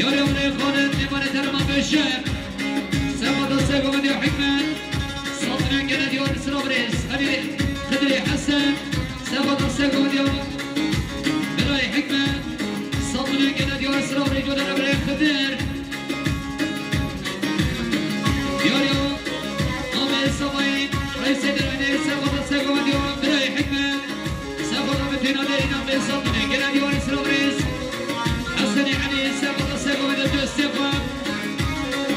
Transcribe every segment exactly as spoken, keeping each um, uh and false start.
Yar yar ê Xalid, nêvanê terema beşe. Sefada se govendiya Hikmet. Saltine gene diyar sira birêz. Hemî Xidirê Hesen. Sefada se govendiya. Birayê Hikmet. Saltine gene diyar sira birêz. Jodere birayê Xidir. Yar yar. Amê Savayî. Reysê derayê sefada se govendiya. Birayê Hikmet. Sefada bi têna derîna bê Saltine gene diyar sira birêz. Hesenê Elî. Sefada se govendiya. Destê xwe.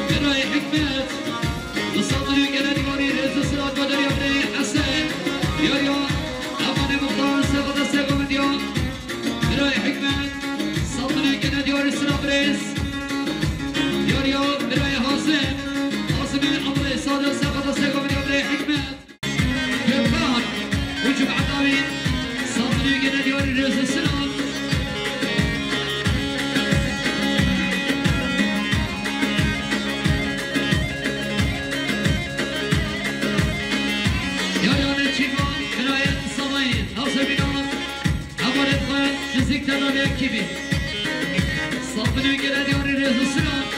Birayê Hikmet. Li Saltine gene diyarî rêz û silat ve derya birê Hesen. Yar yar. Emanê Muxtar sefada se govendiya. Birayê Hikmet. Saltine gene diyarî sira birêz. Yar yar. Birayê Hazim. Hazimê Emrê Sade sefada se govendiya birê Hikmet. Gökhan. Hücum Atavi. Saltine gene diyarî rêz û silat. Yar yar Çîvan, birayê Savayî, Navşe Bînan, hevalê xwe, fizik tedaviya kîmî. Saltine gene diyarî rêz û silat.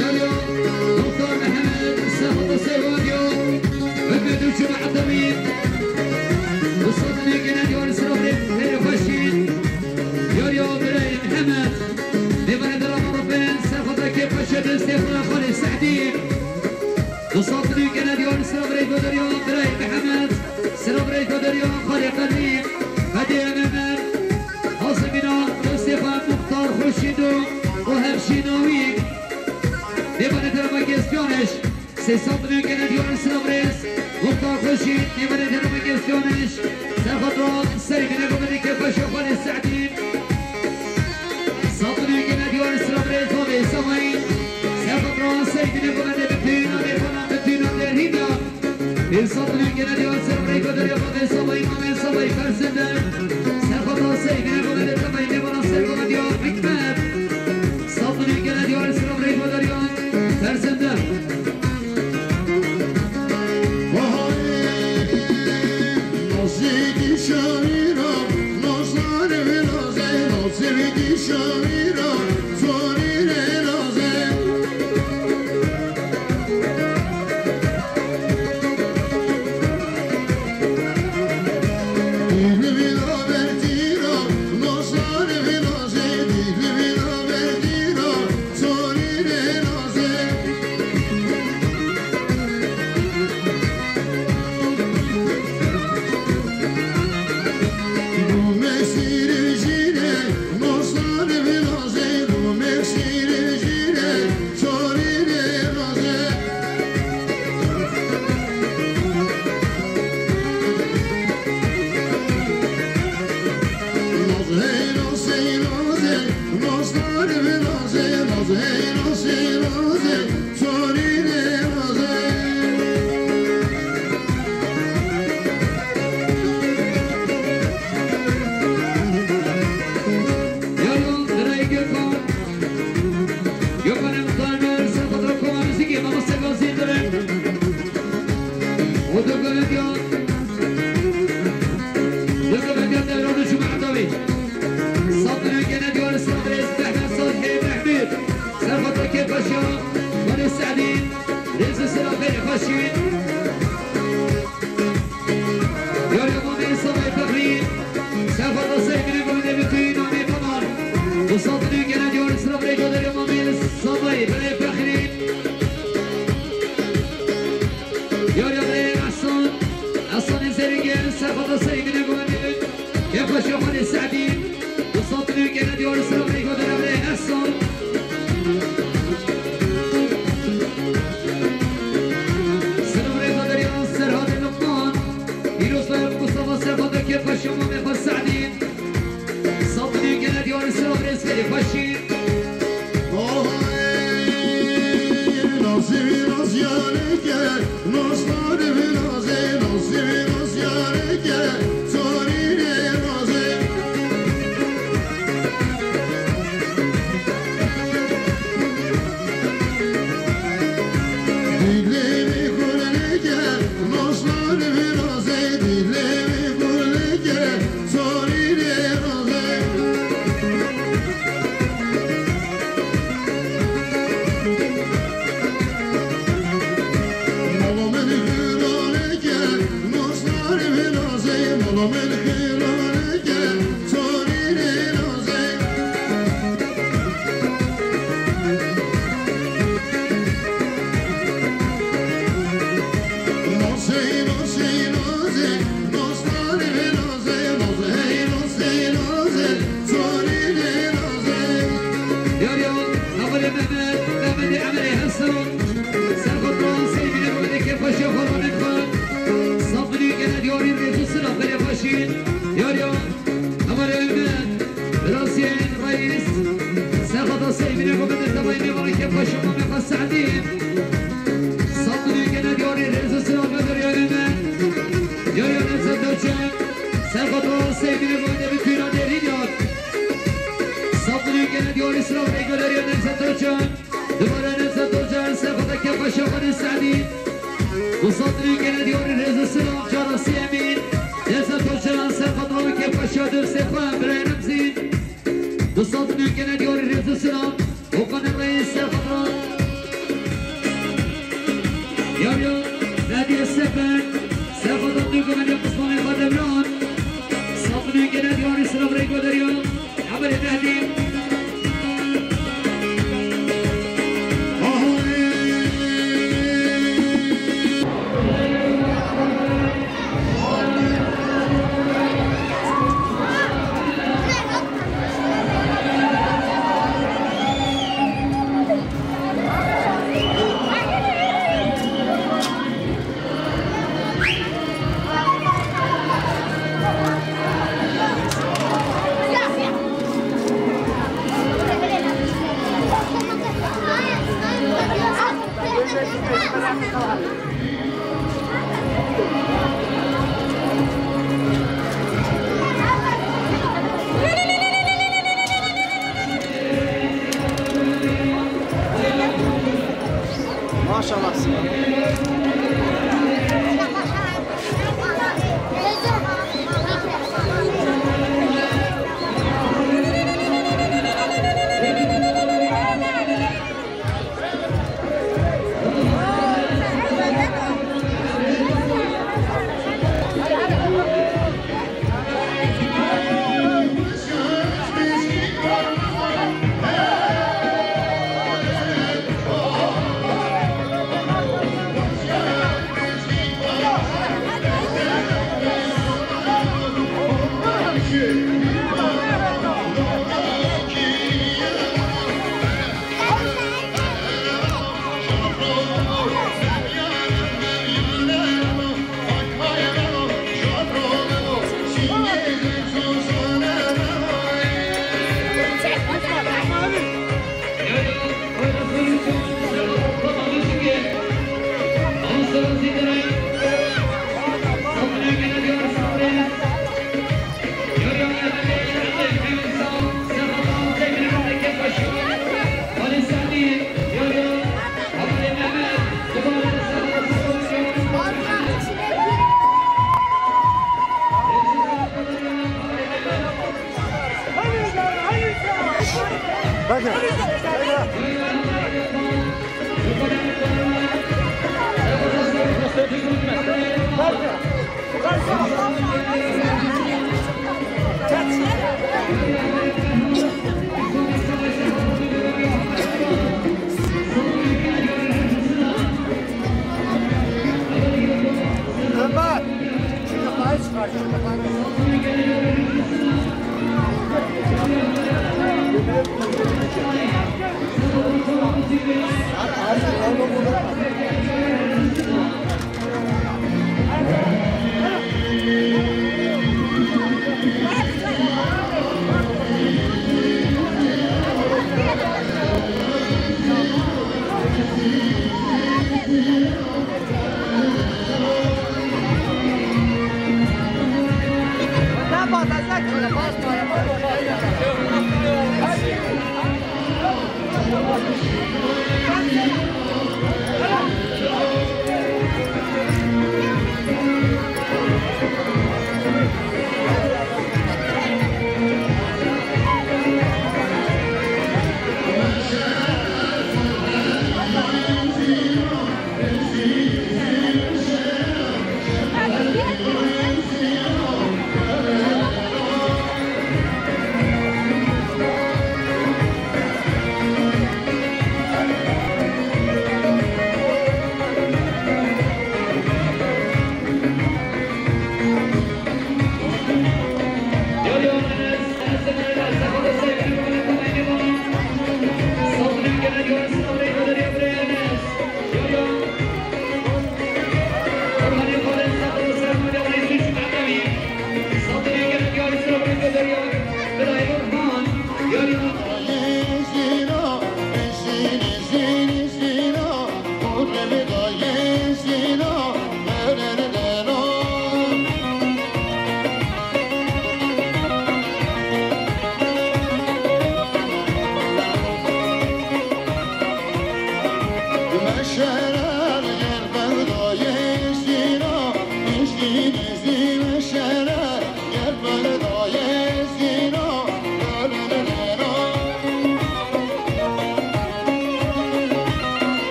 Yar yar, Muxtar Mihemed, sefada se govendiya. Hikmet û Cuma Atavi. Bi Saltine gene diyarî sira birêz, xêr û xweşî. Yar yar, birayê Mihemed. Nêvanê dera Marofê, sefada kê paşê destê xwe, xalê Sehdî. Bi Saltine gene diyarî sira birêz, goderiya, birayê Mihemed. Sira birêz, goderiya, xalê Qelî. Hediye Memed. Hazimîna, destê xwe, Muxtar Xurşîdo û hevşîna wî. Nêvanê terema Gestiyaniş. Sê sed milyon gene diyar sira birêz. Muxtar Xurşîd, nêvanê terema Gestiyaniş. Serxwe dua, serî bine gomedê kê xweşa xwalê Sehdî. Sed milyon gene diyar sira birêz, bavê Semayî. Serxwe dua, serî bine gomedê bitîna, mêvana bitîna derhîna. Pênc sed milyon gene diyar sira birêz, bavê Semayî, mamê Semayî, Ferzende. Serxwe dua, serî bine gomedê Semayî, mêvana serxwe diyar Hikmet. Sed milyon gene diyar sira birêz, bavê Semayî. Belê Fexrî. Yar yar ê Ehsan. Ehsanê Zerîngê, serxweda Seymînê Gomendê. Kêfxweşiya Xalê Se'dî. Dostan, tu nûke ne diyar, silav rêka derê Ehsan. Silav rêka derê Serhadê Luqman. Pîroz be Mustafa, serxweda kêfxweşiya mamê xwe Se'dî. Sapnî gene diyarî silav rêz gelê xweşî. Oy, nasîbî nasyaneke, nasnarî vî nazê, nasîbî nasyaneke, çarî nê nazê. Dilê wî xurleke, nasnarî vî nazê, dilê wî xurleke, Yar yar, hevalê Mehmet, Mehmetê Emelê Hesan. Serxweda Seymînê Gomendê, kêfxweşiya xalanê xwe. Sapnî gene diyarî rêz û silav belê xweşî. Yar yar, hevalê Mehmet, Biraziyên Reîs. Serxweda Seymînê Gomendê, tevayî mêvanê, kêfxweşiya mamê xwe Se'dî. Sapnî gene diyarî rêz û silav Mehmet. Yar yar, Nevzat Doçan. Serxweda Seymînê Gomendê bi kûra Dêrînyan. Sapnî gene diyarî silav rêka derê Nevzat Doçan. Dubare Nevzat Doçan, serxweda kêfxweşiya Xalê Se'dî. Dostan, tu nûke ne diyarî rêz û silav cara Siyemîn. Nevzat Doçan, serxweda kêfxweşiya dostê xwe Birayê Remzî. Dostan, tu nûke ne diyarî rêz û silav. Okan Reis, serxweda. Yar yar, Nadiye Sefer, serxweda Dûgumê Qismanê xwe Devran. Sapnî gene diyarî silav rêka derê Emelê Mehdî. Maşallah size.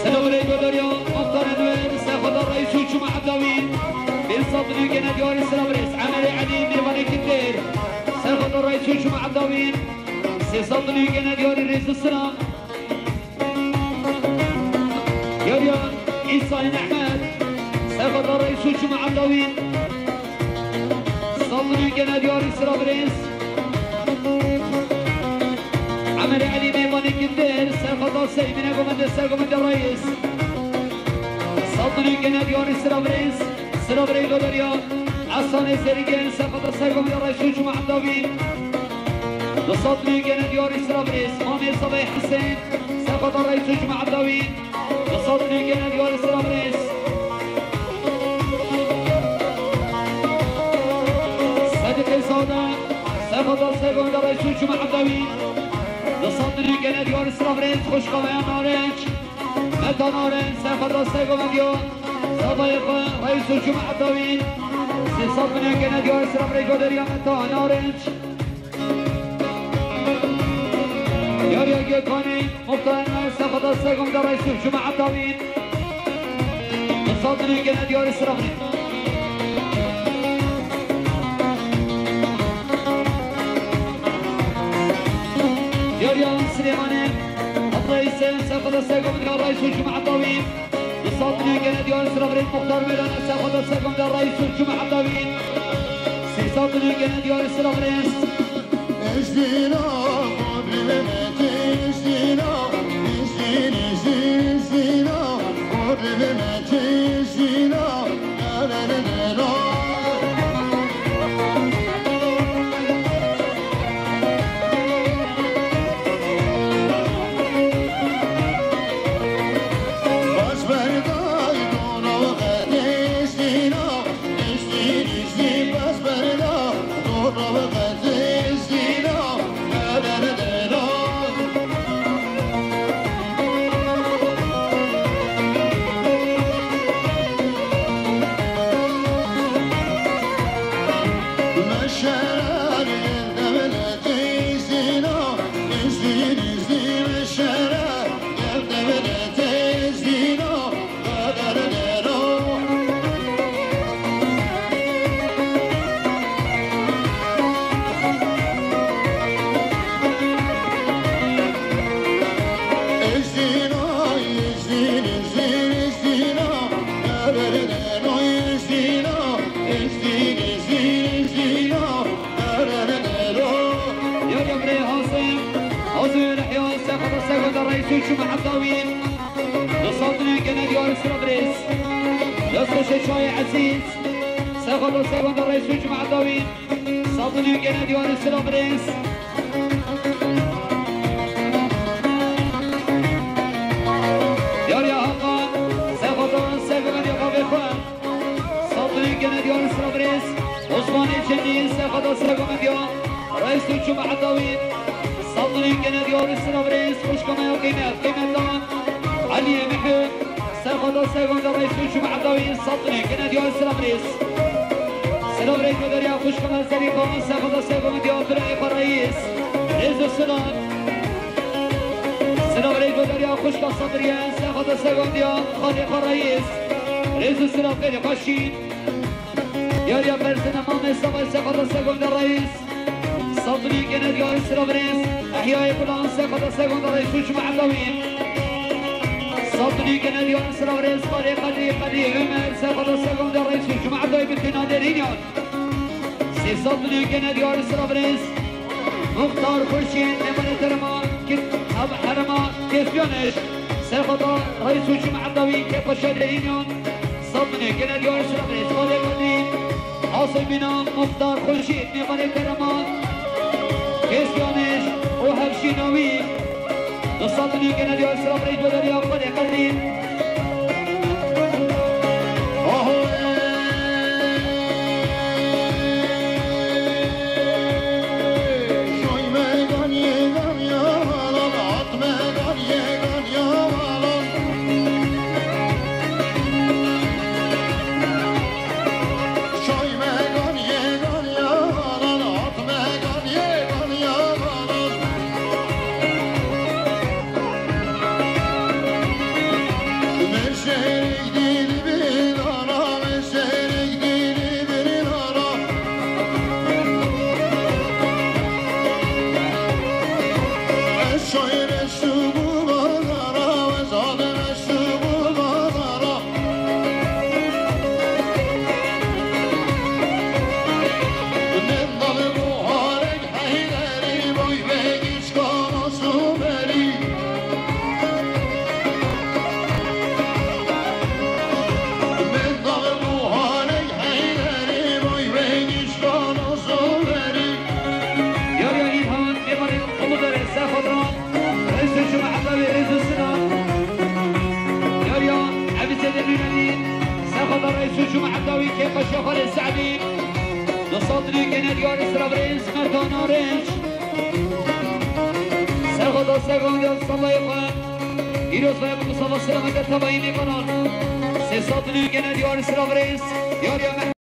Selamünaleyküm, Derya. Muhtarên we, serxweda reîs û cemaeta wî. Bin Sadrî gene diyarî sira birêz. Emelê Elî, mêvanê Kindir. Serxweda reîs û cemaeta wî. Sê Sadrî gene diyarî rêz û silam. Yariya Îsayê Nehmet. Serxweda reîs û cemaeta wî. Sadrî gene diyarî sira birêz. Emelê Elî mêvanê Kindir, serxweda Seymîne gomende sergomende reîs. Sadrî gene diyarî sira birêz, sira birêz Goderiya. Esanê Serîgên, serxweda sergomende reîs û cemaeta wî. Di Sadrî gene diyarî sira birêz, Mamê Sabê Hisên, serxweda reîs û cemaeta wî. Di Sadrî gene diyarî sira birêz. Sediqê Zade, serxweda sergomende reîs û cemaeta wî. Di Sadrî gene diyarî sira birêz, xwişka me ya Narinc. Meta Narinc, serxweda sergomende ya. Zadayê xwe, reîs û cemaeta wî. Sê Sadrî gene diyarî sira birêz, Goderiya Meta Narinc. Yariya Gökhanê, muxtarên me, serxweda sergomende reîs û cemaeta wî. Di Sadrî gene diyarî sira birêz. Yariya Silêmanê, Abdullah Hüseyin, serxweda sergomende reîs û cemaeta wî. Di Sadrî gene diyarî sira birêz, muxtar mêrane, serxweda sergomende reîs û cemaeta wî. Sê Sadrî gene diyarî sira birêz. Yariya birê Hazim, Hazim Yahya, serxweda sergomende reîs û cemaeta wî. Di Sadrî gene diyarî sira birêz. Destxweşê Çayê Ezîz, serxweda sergomende reîs û cemaeta wî. Sadrî gene diyarî sira birêz. Yariya Hakan, serxweda sergomende bavê xwe. Sadrî gene diyarî sira birêz. Osmanê Cemîl, serxweda sergomende ya. Reîs û cemaeta wî. Sadrî gene diyarî sira birêz. Xwişka me ya qîmet, qîmeta Eliyê Mihû. Serxweda sergomende reîs û cemaeta wî. Sadrî gene diyarî sira birêz. Sira birêz Goderiya, xwişka me Zerîfa, serxweda sergomende ya, birayê xwe reîs. Rêz û silam. Sira birêz Goderiya, xwişka Sadriye, serxweda sergomende ya, xalê xwe reîs. Rêz û silam, xêrê xweşî. Yariya Berzine Mamê Sabay, serxweda sergomende reîs. Sadrî gene diyarî sira birêz. Ehyayê Gulan, serxweda sergomende reîs û cemaeta wî. Sadrî gene diyarî sira birêz. Xalê Qedrî, Qedrî Ömer, serxweda sergomende reîs û cemaeta wî, bi têna derînyan. Sê Sadrî gene diyarî sira birêz. Muxtar Xurşîd, mêvanê terema, kit, ev herema, kêfyanêş. Serxweda Reîs û Cumhur Dawî, kê paşa derînyan. Sat milyon gene diyar sira birêz Xwedê Qedîr. Asê bîna Muxtar Xurşîd, mêvanê terema, kêfyanêş û hevşîna wî. Du sat milyon gene diyar sira birêz Xwedê Qedîr. Yariya Îlhan, mêvanê Quludere, Serxweda Reîs û Cumhur Dawî, Reîs û Sinan. Yariya Evîzedê Nûnelî, Serxweda Reîs û Cumhur Dawî, kê paşa Xalê Se'dî. Du sat milyon gene diyar sira birêz Merdan Arênc. Serxweda Segan ya Salayê xwe. Îroz ve Mustafa Silameke tebayî mêvanan. Sê sat milyon gene diyar sira birêz. Yariya